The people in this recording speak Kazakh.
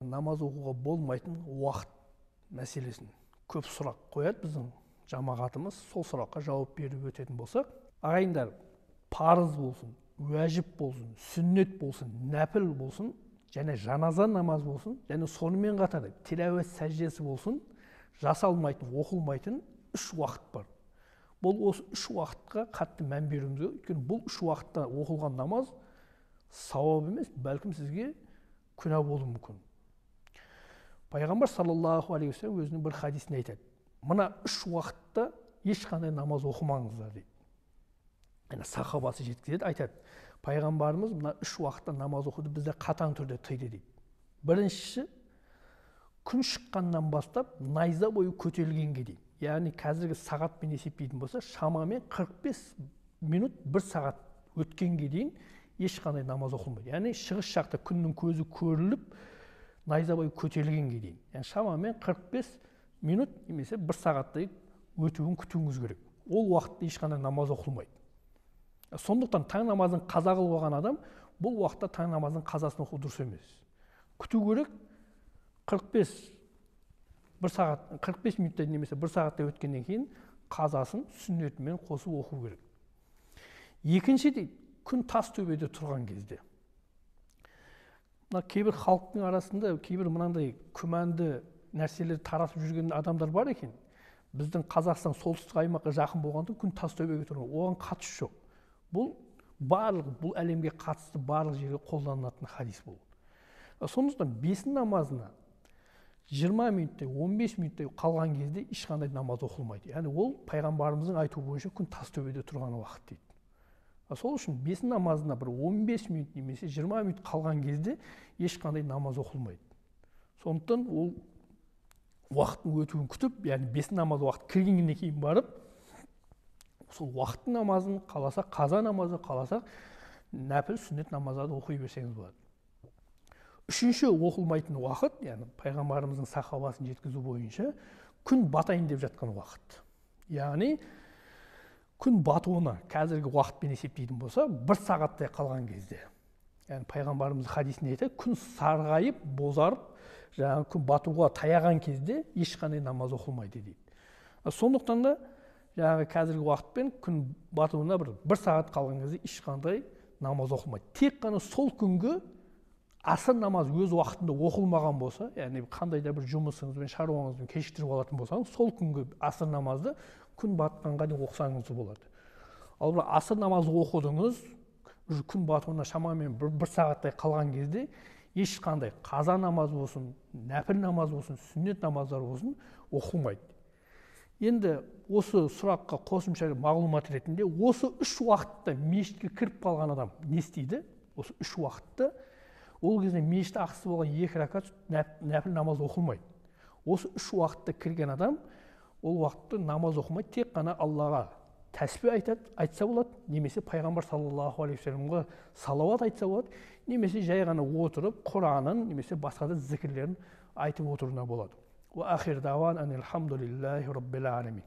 Намаз оқуға болмайтын уақыт мәселесін көп сұрақ қояды біздің жамағатымыз. Сол сұраққа жауап беріп өтетін болсақ, ағайындар, парыз болсын, уәжіп болсын, сүннет болсын, нәпіл болсын, және жаназа намаз болсын, және сонымен қатар тилауат сәждесі болсын, жасалмайтын, оқылмайтын үш уақыт бар. Бұл осы үш уақытқа қатты мән беруіміз керек, өйткені бұл үш уақытта оқылған намаз сауап емес, бәлкім сізге күнә болуы мүмкін. Пайғамбар саллаллаху алейхи уассалам өзінің бір хадисінде айтады: мына үш уақытта ешқандай намаз оқымаңыздар дейді. Яғни сахабасы жеткізеді, айтады, пайғамбарымыз мына үш уақытта намаз оқуды бізде қатаң түрде тыйды дейді. Біріншісі, күн шыққаннан бастап найза бойы көтерілгенге дейін, яғни қазіргі сағатпен есептейтін болса, шамамен 45 минут бір сағат өткенге дейін ешқандай намаз оқылмайды. Яғни шығыс жақта күннің көзі көріліп, найза бойы көтерілгенге дейін, яғни шамамен 45 минут немесе бір сағаттай өтуін күтуіңіз керек. Ол уақытта ешқандай намаз оқылмайды. Сондықтан таң намазын қаза қылып алған адам бұл уақытта таң намазының қазасын оқу дұрыс емес. Күту керек, 45 бір сағат, 45 минуттай немесе бір сағаттай өткеннен кейін қазасын сүннетімен қосып оқу керек. Екінші дейді, күн тас төбеде тұрған кезде. Мына кейбір халықтың арасында кейбір мынандай күмәнді нәрселер таратып жүрген адамдар бар екен. Біздің Қазақстан солтүстік аймаққа жақын болғандықтан күн тас төбеге тұрған, оған қатысы жоқ. Бұл барлық, бұл әлемге қатысты барлық жерге қолданылатын хадис бұл. Сондықтан бесін намазына 20 минуттай, 15 минуттай қалған кезде ешқандай намаз оқылмайды. Яғни ол пайғамбарымыздың айтуы бойынша күн тас төбеде тұрған уақыт дейді. Сол үшін бесін намазына бір 15 минут немесе 20 минут қалған кезде ешқандай намаз оқылмайды. Сондықтан ол уақыттың өтуін күтіп, яғни бесін намаз уақыт кіргеннен кейін барып, сол уақыттың намазын қаласа қаза намазы, қаласа нәпіл сүннет намаздарды оқи берсеңіз болады. Үшінші оқылмайтын уақыт, яғни пайғамбарымыздың сахабасын жеткізу бойынша күн батайын деп жатқан уақыт. Яғни күн батуына қазіргі уақытпен есептейтін болса, бір сағаттай қалған кезде, яғни пайғамбарымыз хадисінде айтады, күн сарғайып, бозарып, жаңағы күн батуға таяған кезде ешқандай намаз оқылмайды дейді. Сондықтан да жаңағы қазіргі уақытпен күн батуына бір сағат қалған кезде ешқандай намаз оқылмайды. Тек қана сол күнгі асыр намаз өз уақытында оқылмаған болса, яғни қандай да бір жұмысыңызбен, шаруаңызбен кешіктіріп алатын болсаңыз, сол күнгі асыр намазды күн батқанға дейін оқысаңыз болады. Ал бір асыр намазы оқыдыңыз, уже күн батуына шамамен бір сағаттай қалған кезде ешқандай қаза намаз болсын, нәпіл намаз болсын, сүннет намаздар болсын оқылмайды. Енді осы сұраққа қосымша мағлұмат ретінде осы үш уақытта мешітке кіріп қалған адам не істейді? Осы үш уақытта ол кезде мешіт ақысы болған екі ракат нәпіл намаз оқылмайды. Осы үш уақытта кірген адам ол уақытта намаз оқымайды, тек қана Аллаға тәсбих айтады, айтса болады, немесе пайғамбар саллаллаху алейхи уассаламға салауат айтса болады, немесе жай ғана отырып Құранын немесе басқа да зікірлерін айтып отыруына болады. Уа ахир дауан анилхамдулиллахи раббил аламин.